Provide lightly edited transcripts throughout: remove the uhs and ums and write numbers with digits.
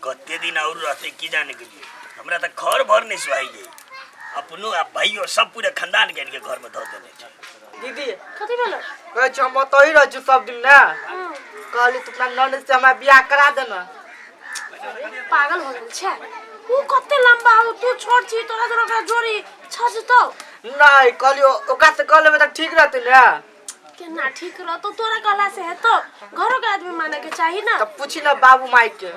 कते दिन और रहते की जाने के लिए हमरा तऽ घर भर नहीं सुहाइए अपनो आ भाइयो सब पूरे खानदान के आनि के घर में धऽ देने छै। दीदी। कथी भेलो? कहै छी हम ओतऽ ही रहै छी सब दिन ने, कहली तू अपना ननद से हमरा बियाह करा देना। पागल हो गेल छै ऊ, कते लंबा हो तू, छोट छी, तोरा तोरा ओकरा जोड़ी छजतौ? नहीं, कहली ओकरा से कह लेबै तऽ ठीक रहतै ने। केना ठीक रहतौ? तोरा कहला से हेतौ? घरो के आदमी माने के चाही ना। तऽ पूछी ना बाबू माई के।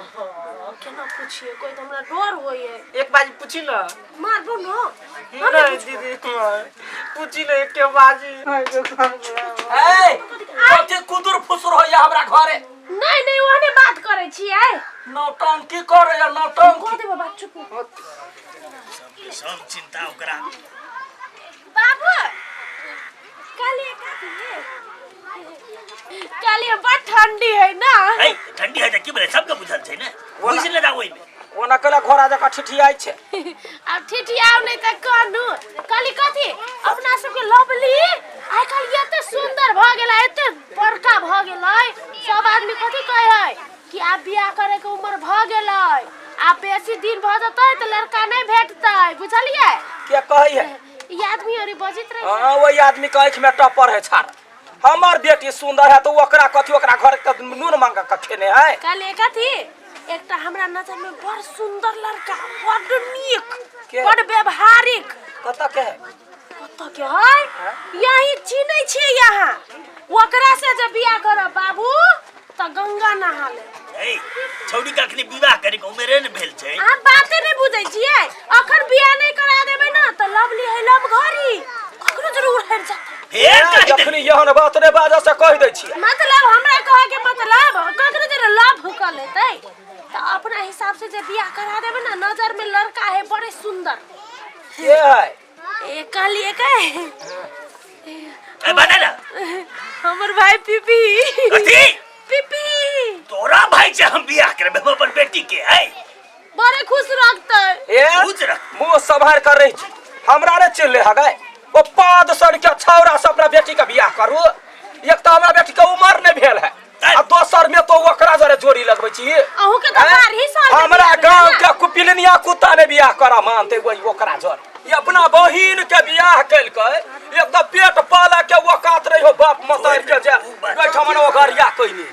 केना पूछिए? कोई तो हमरा डर होइए। एक बाजी पूछी ना। मारबो न। नहीं दीदी, पूछी ना एक बाजी। ए, कथी कुदुर फुसुर होइया हमरा घरे? नहीं नहीं, ओहने बात करे छियै। नौटंकी करैया नौटंकी। कह दे बाबा, चुप हो। सबके सब चिंता ओकरा। बाबू, काली काली बड़ ठंडी है ना? है ठंडी है त की बोले, सबके बुझल छै ने, बुझि ले ओहि में। ओना केला घोड़ा जकाँ ठिठियाइ छै। आब ठिठियाउ नहि तऽ कहनु, कहली कथी, अपना सबके लवली आइ काल्हि एते सुंदर भऽ गेलै, एते बड़का भऽ गेलै, सब आदमी कथी कहै है कि आब बियाह करे के उम्र भऽ गेलै, आब बेसी दिन भऽ जेतै तऽ लड़का नहि भेटतै, बुझलियै? के कहै है? ई आदमी अरे बजैत रहे। हाँ, वही आदमी के आँखि में टपर है छाड़। हमर बेटी सुंदर है तो ओकरा कथी, ओकरा घर के नून मांग के खेने है। कहलियै कथी, एकटा हमरा नजर में बड़ सुंदर लड़का, बड़ नीक। के? बड़ व्यवहारिक। कतऽ के है? कतऽ के है? यही चिन्है छियै यहाँ, ओकरा से जे बियाह करब बाबू तऽ गंगा नहा ले। ए छौड़ी के अखनी विवाह करे के उमेरे ने भेल छै। अहाँ बाते नहि बुझै छियै, अखन बियाह नहि करा देबै ने तऽ लवली है लव घड़ी ककरो जरूर हटि जेतै। फेर कहि जखनी देली। एहन बात नहि बाजऽ से कहि दै छियै। मतलब हमरा कहै के मतलब ककरो जरे लव कऽ लेतै तऽ अपना हिसाब से जे बियाह करा देबै ने, नजर में लड़का है बड़े सुंदर। के है? ए कहलिए के ए बता ना। हमर भाई पीपी। कथी? पीपी। तोरा भाई से हम बियाह करबै हम अपन बेटी के? है बड़े खुश रखतै। ए खुश रख। मुंह सम्हार कर रही छी, हमरा ने चिल्ले हगे ओ पाद सड़ के छौरा से अपना बेटी के बियाह करू। एक तऽ हमरा बेटी के उमर नहि भेल है आ दोसर में तो ओकरा जरे जोड़ी लगबै छी। अहूँ के तऽ हैं? बारही साल के हमरा बियाह भेल गांव ने। के कुपिलनिया कुत्ता ने बियाह करा मानते वही ओकरा जर। ई अपना बहिन के बियाह केलकै, एकदम पेट पाला के औकात रही हो बाप मतार के जे ओहिठाम ओगरिया कैनी।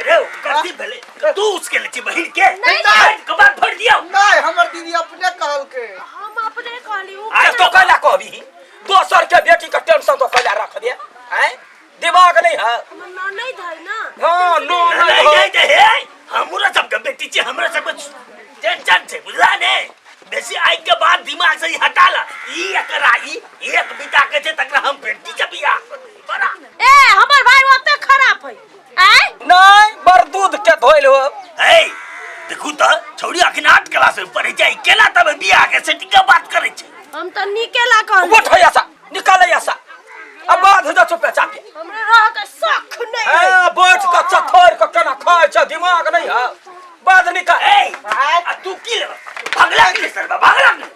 रे कथी भेलै? तू उसके ले छी बहिन के? नहीं। नहीं, कबाड़ फोड़ दियौ। नहीं, हमर दीदी अपने कहलकै। हम अपने कहली उ। आय तो कैला कहबी? दोसर के बेटी के टेंशन तो कैला रख दे हैं, दिमाग नहीं है? हमर ननैद है ना। हाँ, नो नहीं। नहीं। नहीं नहीं, हे हमरा सबके बेटी छै, हमरा सबके टेंशन छै, बुझला ने? बेसी आइ के बाद दिमाग से ई हटा ला। ई एकरा ई एक बिता के छै तकरा हम बेटी के बियाह करबै बड़ा। ए हमर भाई ओते खराब है आय? नहीं, बड़ दूध के धोइल हो। हे देखू तऽ छौड़ी अखन 8 क्लास में पढ़ै छै, केना तब बियाह के सेटिंग के बात करै छै? हम तऽ नीके ला कहली। उठ ऐसा निकाल ऐसा, अब बाध जा चुपे चापे। हमरा रह के शख नहीं है। हाँ, बैठ के चथोर के केना खाय छै, दिमाग नहीं है? बाध निकाल। ए आ तू की लेबा? भगला के सर भगला के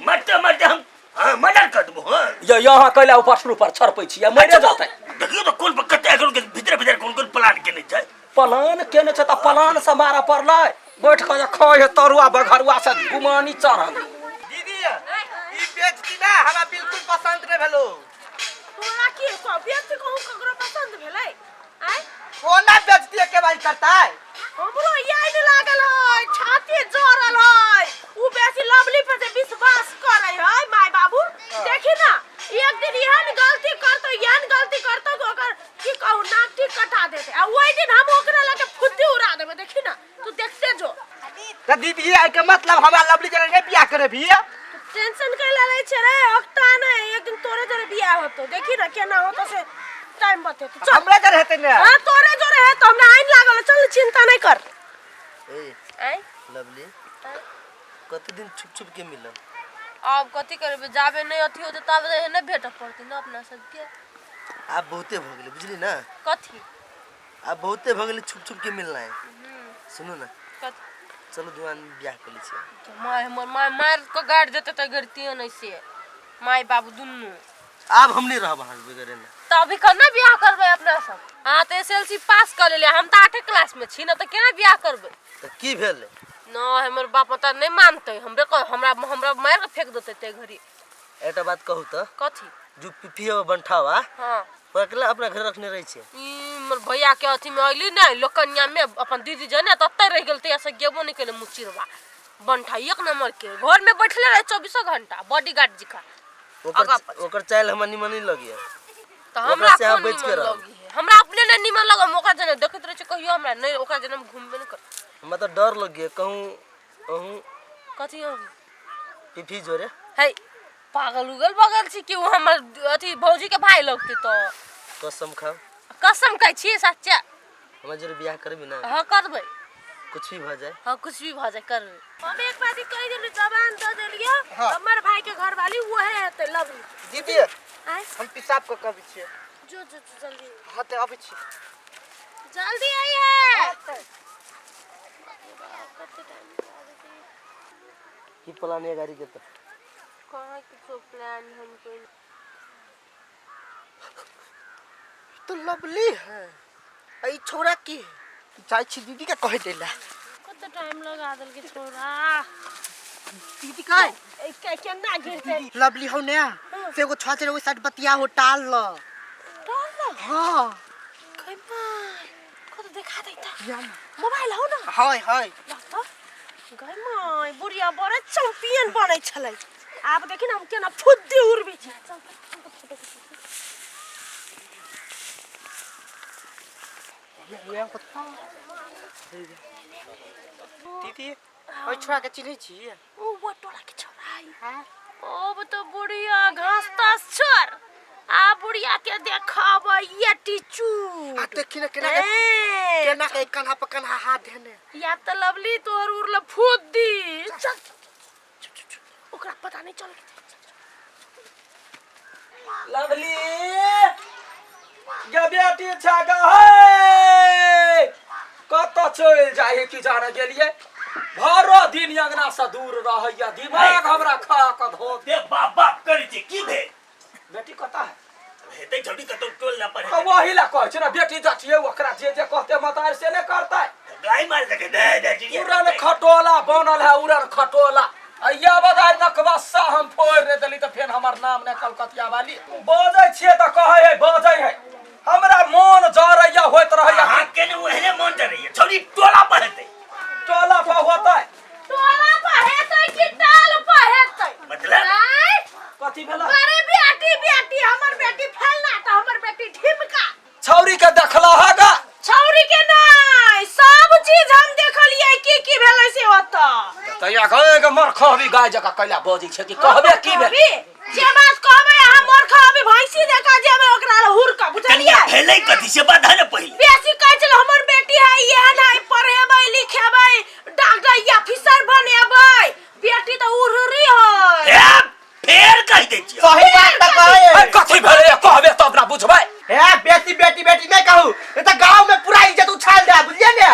मरते मरते हम हाँ मर्डर कर देबो। हाँ ये यहाँ कैला ऊपर ऊपर छड़पै छी, मरे जतै। देखियौ तऽ कोन कते एखन के भीतर भीतर कोन कोन प्लान केने छै। प्लान केने छै तऽ प्लान से मारऽ पड़लै। बैठ कऽ जे खाय है तरुआ बघरुआ से गुमानी चढ़ल। दीदी, ई बेचती ना हमरा बिल्कुल पसंद नहीं भेलो। तोरा की कह, बेच कहूँ ककरो पसंद भेलै? आय? कोना बेचती के बारी करता है? हमरो याद लागल है, छाती जरल है। उ बेसी लवली पर जे विश्वास करे है माय बाबू, देखी ना एक दिन एहन गलती करतो, एहन गलती करतो कि ओकर की कहू नाक टीक कटा देते, आ ओहि दिन हम ओकरा लगे फुद्दी उड़ा देबै। देखी ना, तू देखते जो। त दीदी, आई के मतलब हमरा लवली के नहीं बियाह करे भी? टेंशन के लै छै रे, अकता नहीं, एक दिन तोरे जरे बियाह होतो, देखी ना केना होतो से टाइम बते। चल। हमरा जरे हेतै ने? हां, तोरे जरे है तो हमरा आइन लागल। चल, चिंता नहीं कर। ए। आय। लवली, कते दिन छुप छुप के मिलब? आब कथी करबै, जाबे नहि अथी होतै ताबे नहि भेटऽ पड़तै ने अपना सबके। आब बहुते भऽ गेलै, बुझली ना? कथी? आब बहुते भऽ गेलै छुप छुप के मिलनाइ। सुनू ने। कथी? चलू दू आदमी बियाह कऽ लै छियै। माय, हमर माय मारि कऽ गाड़ि देतै तऽ गरितियै नहि से, माय बाबू दुनू। आब हम नहीं रहब अहाँ के बगैर एना। तऽ अभी केना बियाह करबै अपना सब? अहाँ तऽ एसएलसी पास कऽ लेलियै, हम तऽ आठे क्लास में छी ने, तऽ केना बियाह करबै? तऽ की भेलै? न हमर बाप तऽ नहि मानतै, हमरे कह हमरा हमरा मारि के फेंक देतै ते घड़ी। एकटा बात कहू तऽ? कथी? जो पिपी हो बंठावा। हाँ। ओकरा केला अपना घर रखने रहै छियै? ई हमर भैया के अथी में अयली नहि लोकनिया में अपन दीदी जने तते रहि गेल तहिया से गेबो नहि केले मुचिरवा बंठा एक नंबर के घर में बैठले रहे चौबीसों घंटा बॉडीगार्ड जी का। ओकर आगा पाछा। ओकर चाइल हमरा निमन नहीं लगिया। तऽ ओकरा हमरा से अहाँ कोन बचि के निमन रहब। लगी है, हमरा अपने नहि निमन लगल, हम ओकरा जने देखैत रहै छी कहियो हमरा नहि ओकरा जने हम घुमबे नहि कर। हमरा तऽ डर लगिया कहूँ अहूँ कथी अहूँ? पिफी जोरे। है पागल उगल बगल छी कि ओ हमर अथी भौजी के भाई लगतै तऽ? कसम खाओ। कसम खाइ छी सच्चा। हमरा जोरे बियाह करबी ना? हाँ करबै। कुछ भी भऽ जाए। हाँ कुछ भी भऽ जाए करबै। हम एक बात कहि देली, जबान दऽ देलियै। हाँ। हमर भाई के घरवाली उहे हेतै लवली। दीदी आँय? हम पेशाब कऽ के अबै छियै। जो जो जो, जल्दी। हाँ तऽ अबै छी। जल्दी आइए। की प्लान है गाड़ी के? तऽ कहाँ किछो प्लान हम कोई तो लवली है आ ई छोरा की है? जाइ छी दीदी के कहि दै लए। कते टाइम लगा देलकै छोरा। दीदी के ए, केना गिरतै? लवली हौ ने से एगो छह छै ओहि साइड बतिया हो टाल ल। टाल ल? हाँ। गै माय, कतऽ देखा दैता। या ना। मोबाइल हौ ना? है है। ल तऽ। गै माय, बुढ़िया बड़े चैंपियन बनै छलै, आब देखी ने हम केना फुद्दी उड़बै छी। चल, चल, चल, फोटो खींच। दीदी ओहि छोरा के चिन्है छी? ओ वो टोला के छोरा है। ओ तो बुढ़िया घास तास छोड़, आ बुढ़िया के देखब ये टीचू। आ देखी ने केना के ए, केना के कन्हा पर कन्हा हाथ धेने। या तऽ लवली तोहर उड़ल फुद्दी। चल चल, चल, चल, चल, ओकरा पता नहीं चल। लवली गे बेटी छा गे हे, कतऽ चलि जाइ की जाने गेलियै, भरो दिन अंगना से दूर रहैया, दिमाग हमरा खा कऽ धो दे। बाप बाप करै छै, की भेल? बेटी कतऽ है? हेतै छौड़ी कतौ टोल ना पर। तऽ वही ला कहै छै ने बेटी जटियै, ओकरा जे जे कहतै मतार से नहि करतै। गाय मार सके दे दे चिड़िया। उड़न खटोला बनल है उड़न खटोला, आ बदाय नकबस्सा हम फोड़ि नहि देली तऽ फेर हमर नाम नहि कलकतिया वाली। बजै छियै तऽ कहै है बजै है, हमरा मोन जरैया होइत रहैया। अहाँ के ने ओहने मन डरैया, छौड़ी टोला पर हेतै। टोला पर होतै? टोला पर हेतै कि टाल पर हेतै? मतलब? आँय? कथी भेलै? अरे बेटी बेटी, हमर बेटी फलना तऽ हमर बेटी ढिमका। छौरी के देखला है गा? छौरी के नहीं, सब चीज हम देखलियै, की की भेलै से ओतऽ। तैया गए गे मरखहबी गाय जकाँ कैला बजै छै कि कहबे की भेल? जे बात कहबै अहाँ मरखहबी भैंसी जकाँ जेबै ओकरा लए हुरकऽ, बुझलियै? कनिया भेलै कथी से बता ने पहिले। बेसी कहै छलै हमर बेटी है एहन है, पढ़ेबै लिखेबै, डॉक्टर या अफसर बनेबै, बेटी तऽ उड़ुरी है। ए, फेर कहि दै छियै। सही बात तऽ कहै। ए, कथी भेलै? कहबे तब ना बुझबै। हे बेटी बेटी बेटी नहीं कहू, नहीं तऽ गांव में पूरा इज्जत उछाल दे, बुझलियै ने?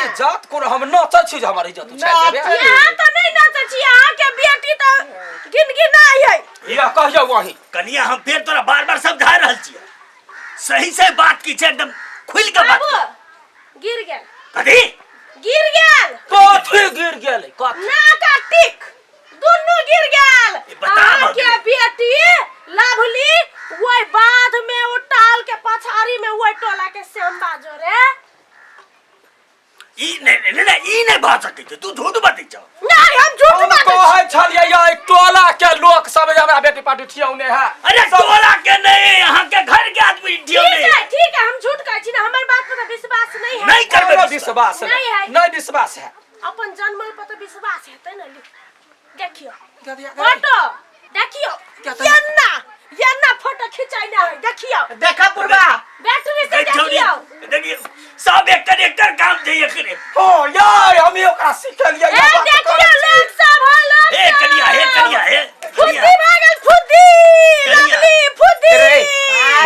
इज्जत कोनो हम नचै छी जे हमर इज्जत उछाल देबे? नाचै। अहाँ तऽ नहि नाचै छी, अहाँके बेटी तऽ गिनगिनाइ है। या कहियौ वही। कनिया हम फेर तोरा बार बार समझा रहल छियै, सही से बात की छै, एकदम खुलि के बात बाबू कर। गिर गेल। कथी गिर गेल? कथी गिर गेलै? कथी? नाक आ टिक दुनू गिर गेल। ई बता अहाँके भऽ गेलै। बेटी लवली ओहि बाध में ओ टाल के पछाड़ी में ओहि टोला के श्याम बाजो रे। ई नहीं नहीं नहीं, ई नहीं भऽ सकै छै, तू झूठ बजै छौ। नहीं हम झूठ हम बाजै छी। कहै छलियै यै टोला के लोक सब जे हमरा बेटी पाटी ठियौने है। अरे टोला के नहीं, अहाँ के घर के आदमी ठियौने ठीक है ठीक है, हम झूठ कहै छी ना, हमर बात पर तऽ विश्वास नहीं है। नहीं करबै। कोनो विश्वास नहीं है। नहीं विश्वास है। अपन जन्मल पर तऽ विश्वास हेतै ने। लिख देखियो फोटो, देखियो यन्ना यन्ना फोटो खिंचाइने है, देखियो। देखा पुरबा बैटरी से देखियो। देखियो सब एकर एकर काम छै एकरे। हो यार हम ओकरा सिखेलियै। ए देखियो लोग सब हो लोग। हे कनिया, हे कनिया, हे फुद्दी कनिया भागल फुद्दी। कनिया। लवली फुद्दी। रे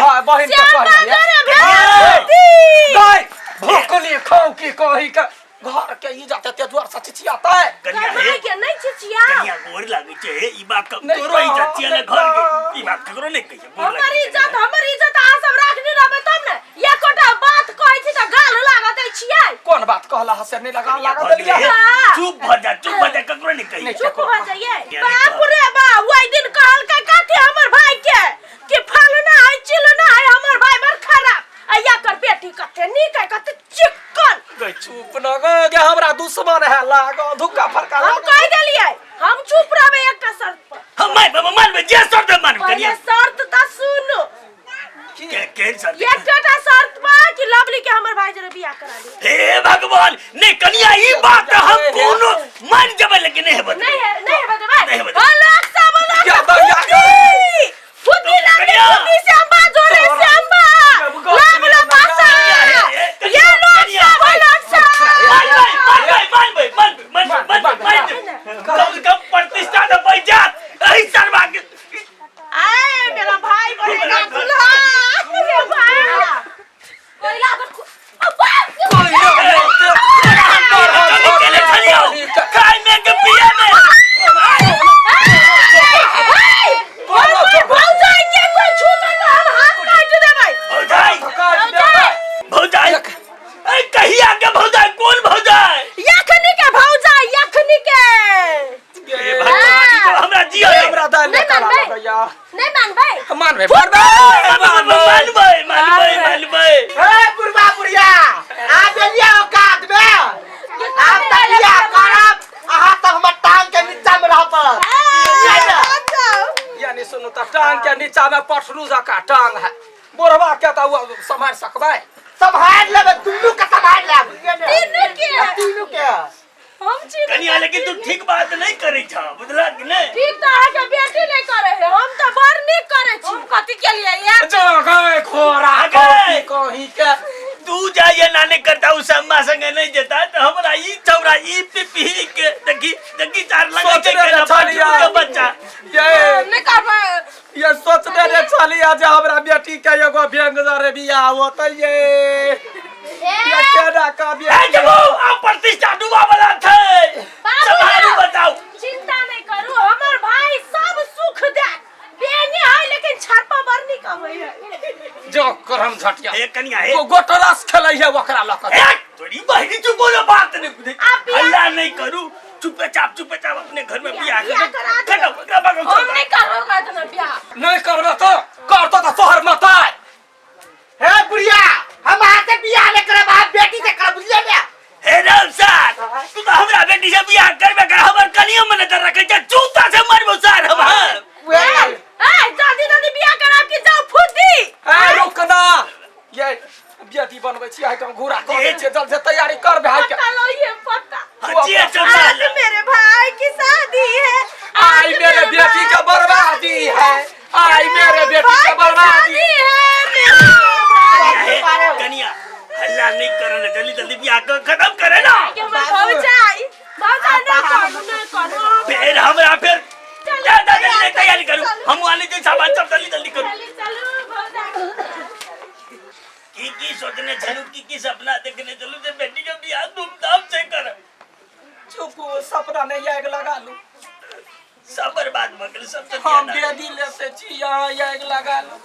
भाई बहिन के श्याम कहलियै बाजो रे भेल फुद्दी। गाय भोकली खाऊ की कही के घर के इज्जत एते जोर से चिचियातै। कनिया हे। भाई के नहीं चिचिया। कनिया गोर लागै छै हे, ई बात नहीं तोरो इज्जत छियै ने घर के, नहीं ई बात ककरो नहि कहियै, गोर हमर लागै छै। इज्जत, हमर इज्जत अहाँ सब राखने रहबै तब ने। एकोटा बात कहै छी तऽ गाल लागऽ दै छियै। कोन बात कहला हसे नहीं लगा कनिया लगा भऽ देलियै। गेलै, हाँ। चुप भऽ जा, चुप भऽ जा, ककरो नहि कहियै। नहि। चुप भऽ जाइए। किया नहि बाप रे बाप, ओहि दिन कहलकै कथी हमर भाई के कि फलना है चिलना है, हमर भाई बड़ खराब आ एकर बेटी कते नीक है, कते चिक्कन। गै चुप न गै, गे हमरा दुश्मन है लागो धुक्का फरका हम लागो। कहि देलियै हम चुप रहबै एकटा शर्त पर। हम मानबै, मानबै, जे शर्त मानबै। पहिले कनिया शर्त तऽ सुनू। की? के केहन शर्त? एकटा शर्त बा कि लवली के हमर भाई जरे बियाह करा दिया। हे भगवान, नहीं कनिया ई बात तऽ हम कोनो मान जेबै लेकिन नहीं हेबै। नहीं है, नहीं है बदमाश। नहीं है बदमाश। हाँ, लोग सब लोग क्या दरिया फुद्दी फुद्दी लाके कनिया। फुद्दी से अम्बा जोड़े से अम्बा लाभ लो पासा ये लोग सब लोग सब मानबै, मानबै, मानबै, मानबै, मानबै, मानबै, मानबै। कम से कम प्रतिष्ठा तऽ बचि जायत एहि सरवा के। आए मेरा भाई बनेगा दूल्हा ये भाई कोयला अगर बाप कमी केने छलियौ खाय में के पिए में। भौजाई, भौजाई, ए कहिया के भौजाई, कोन भौजाई? हे भगवान, ई तो हमरा जियो हमरा दाल नहीं करा मानबै। लगैया। नहीं मानबै। मानबै, मानबै, मानबै, मानबै, मानबै। हे बुढ़वा बुढ़िया, आ गेलियै औकात में। आब तऽ बियाह करब, अहाँ सब हमर टांग के नीचा में रह पड़त। बुझलियै ने? यानी सुनू तऽ टांग के नीचा में पठरू जकाँ टांग है, बुढ़वा के तऽ ओ सम्हारि सकबै? सम्हारि लेबै, दुनू के सम्हारि लेब, बुझलियै ने? तीनू के। तीनू के। हम छी कनिया, लेकिन तू ठीक बात नहीं करै छ, बुझला कि नहीं? ठीक तऽ अहाँके बेटी नहि करै है, हम तऽ बड़ नीक करै छी। हम कथी केलियै यार? जो गए घोड़ा गए। कहीं कहीं के तू जाइए नानी करता उ सम्मा संगे नहीं जेता तो हमरा ई छौरा ई पिपही के देखी देखी चार लगे सोच छै रे केना छलिया। पाछू के बच्चा। ये नहि करबै। ये सोचने रे छलिया जे हमरा बेटी के एगो व्यंग रे बियाह होतै। ये ये केना का ए बियाह जबो आ प्रतिष्ठा डूबा वाला छै, सम्हारू, बताओ। चिंता नहीं करू, हमर भाई सब सुख देत। बेनी है लेकिन छापा बड़ नीक अबै है। जो करम झटिया। ए कनिया, हे। ओ गोटरस खेलै है ओकरा लऽ कऽ। ए तोरी बहिनी, चुप बोलो, बात नहीं बुझे। आप बियाह- हल्ला नहीं करू, चुपे चाप, चुपे चाप अपने घर में बियाह बियाह करा दे। खत्म, एकरा बगल हम नहीं करबै ओकरा जना बियाह। नहीं करबे तो करतो तऽ तोहर मताय। हे बुढ़िया, हम अहाँ से बियाह नहि करब, अहाँ बेटी से करब, बुझलियै ने? हे राम सर, तू तो हमरा बेटी से बियाह करबे कर, हमर कनियो में नजर रखे छै, जूता से मारबो सर हम। उएह। ए जल्दी जल्दी बियाह कराब कि जाउ फुद्दी। ए रुक ना, ये बेटी बनबै छी आइ घूरा कऽ दै छियै, जल्द से तैयारी कर भाई के। पत्ता लो ये पत्ता। हाँ, जी, अच्छा, आज मेरे भाई की शादी है, आई मेरे बेटी का बर्बादी है, आई मेरे बेटी भाई का की बर्बादी शादी है मेरे भाई। हे, कनिया हल्ला नहीं करो ना, जल्दी जल्दी बियाह कर खत्म करे ना। कि हमर भौजाई, भौजाई नहीं करू, नहीं करू। फिर हमरा फिर जा जा जल्दी तैयारी करू, हम वाले जो सामान सब जल्दी जल्दी करू। चलू चलू भौजाई। की की सोचने चलू, की की सपना देखने चलू जे बेटी के बियाह धूमधाम से कर। चुप, सपना नहीं आग लगा लू। सब बर्बाद भऽ गेल सब। हम बेदी ले से छी यहाँ आग लगा लू,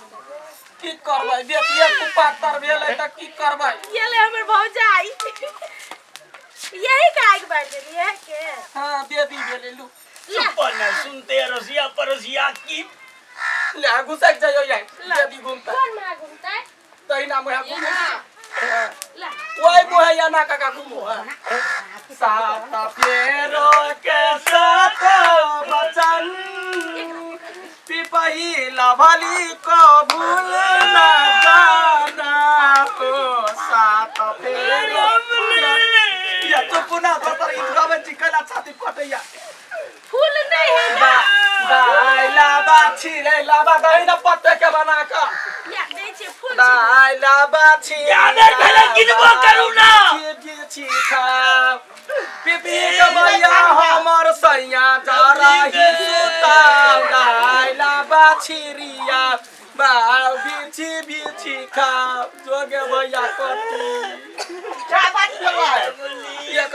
की करबै? बेटिए कुपातर भेलै तऽ की करबै? ये ले हमर भौजाई, यही के आग बार देलियै के। हाँ, बेदी भेलै लू। चुप न, सुनते रसिया पड़ोसिया की। ले घुसक जाइयो, ये बेदी घूमता। कोन माँ घूमतै? तहिना मुहे घूमू। ला। ओहि मुहे या ना काका घूमू। सात फेरो के सात बचन पिपही लभली को भूल ना जाना हो सात फेरो। या तो पुनः दोसर गीत गाबै छी, कैला छाती फटैया? फूल नहीं है ना। दाइ लाबा छिरै लाबा दही न पत्ते के बना कऽ। या दै छियै फूल। दाइ लाबा छी। या नहि भेलै, गिनबो करू ना। छी पिपी के मैया हमर सैया जराही सुता दाइ लाबा छिरिया बा बिछि बिछि खा जोगे भैया कटी। क्या बात कर रहा है? एक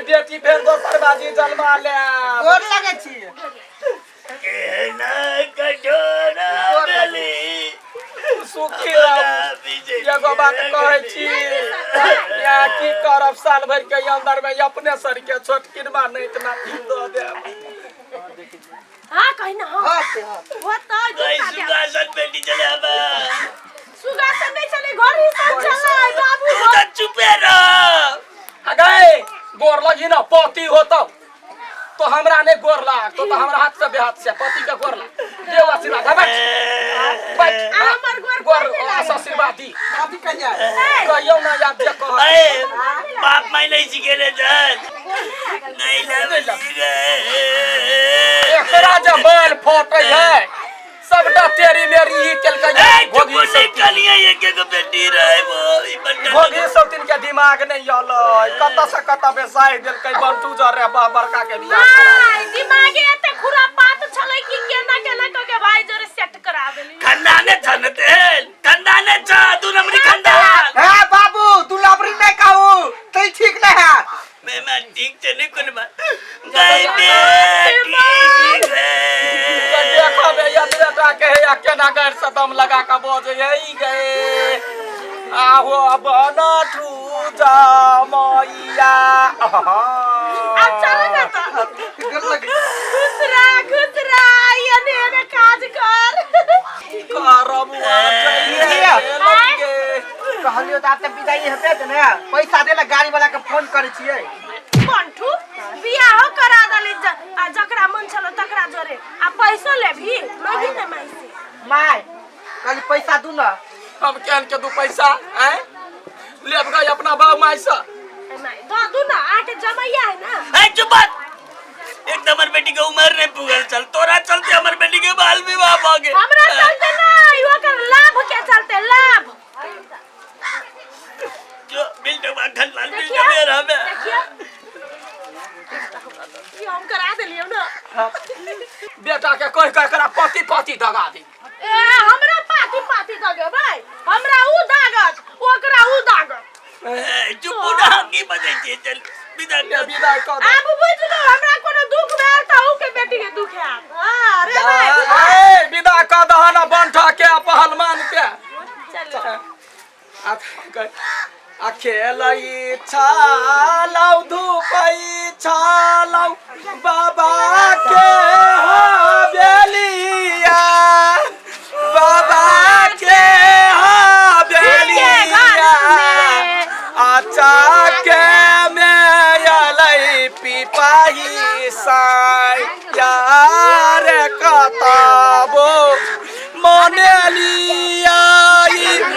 बेटी फेर दोसर बाजी जलमा ले। गोर लगै छी। केहना कठोर भेली। सुखी रहू। एगो बात कहै छी, या की करब, साल भरि के अंदर में अपने सर के छोटकिनमा नहीं इतना दऽ देब। हाँ, कही ना, हाँ। हाँ से हाँ। वो तो जूता दे। सुगासन बेटी चले अब। सुगासन नहीं चले, घर ही सब चला बाबू। तू तो चुपे रह। गए गोर लगी ना, पति होतौ तो हमरा नहीं गोर लाग तो हमरा हाथ से बेहाथ से पति के गोर लाग। देव आशीर्वाद। हाँ, बैठ बैठ। आ हमर गोर गोर कोई नहीं लागे। आशीर्वाद दी। अभी कहिया? कहियौ ना याद जे कह। अरे बाप माई नहीं सिखेले चल नहीं लवली गे। एकरा जे बैल फटे है सबटा तेरी मेरी ही केलकै। ए चुप। घोघी नहीं सब कलिया एक एक बेटी रहे वो ई बंटा। घोघी सब दिन के दिमाग नहीं अलै, कतऽ से कतऽ बेसाहि देलकै बंटू जरे बड़का के बियाह करा। माय, दिमागे एते खुरापात छलै कि केना केना क के भाई जोरे सेट करा देली। खंदाने छन तेल खंदाने छ दू नंबरी खंदान। हे बाबू, तू लबरी नहीं कहू तै ठीक नहीं है। मैं ठीक से नहीं कोन बात गई बेटी गे। देखबे एतबे टा के है केना गैर से दम लगा के बजै है ई गे। आहो बनठू जमैया। अब चलो ना तो। गोर लगै। खुश रह, खुश रह, एने एने काज कर। करम। कहलियो तऽ आब तऽ विदाई हेतै तऽ ने पैसा दे ला, गाड़ी वाला के फोन करै छियै। बंठू, बियाहो करा देली आ जकरा मन छलो तकरा जोरे आ पैसो लेबही? मांगी ने माई से। माय, कहली पैसा दू ना। हम केहन के दू पैसा आँय लेब गई अपना बाप माय से? ए माई, दऽ दू ना, अहाँके जमैया है ना। ए चुप बात। एक तो हमर बेटी के उम्र नहीं पुगल चल, तोरा चलते हमर बेटी के बाल विवाह भ गेल। हमरा चलते नहीं, ओकर लाभ के चलते, लाभ। जो बिल टबा खन लाल बिल देखिए। टबे रहा मैं। देखिए, ई हम करा देलियौ ना। बेटा के कहि कहि एकरा पति पति दगा दी। ए, हमरा पाती पाती दगेबै? हमरा ऊ दागत, ओकरा ऊ दागत। ए, चुप ना, की बजै छियै? चल विदा ले कर। विदा कऽ दे। आब बुझलु, हमरा कोनो दुख भेल तऽ ऊ के बेटी के दुख हैत। हाँ रे भाई, बुझलु? ए, विदा कऽ दहन बंठा के आ पहलवान के। चलू। आ खेलै छालौ धूपै छालौ बाबा के हवेलिया, बाबा के हवेलिया। आचा के में अलै पिपाही साई यार कतबो मनेली।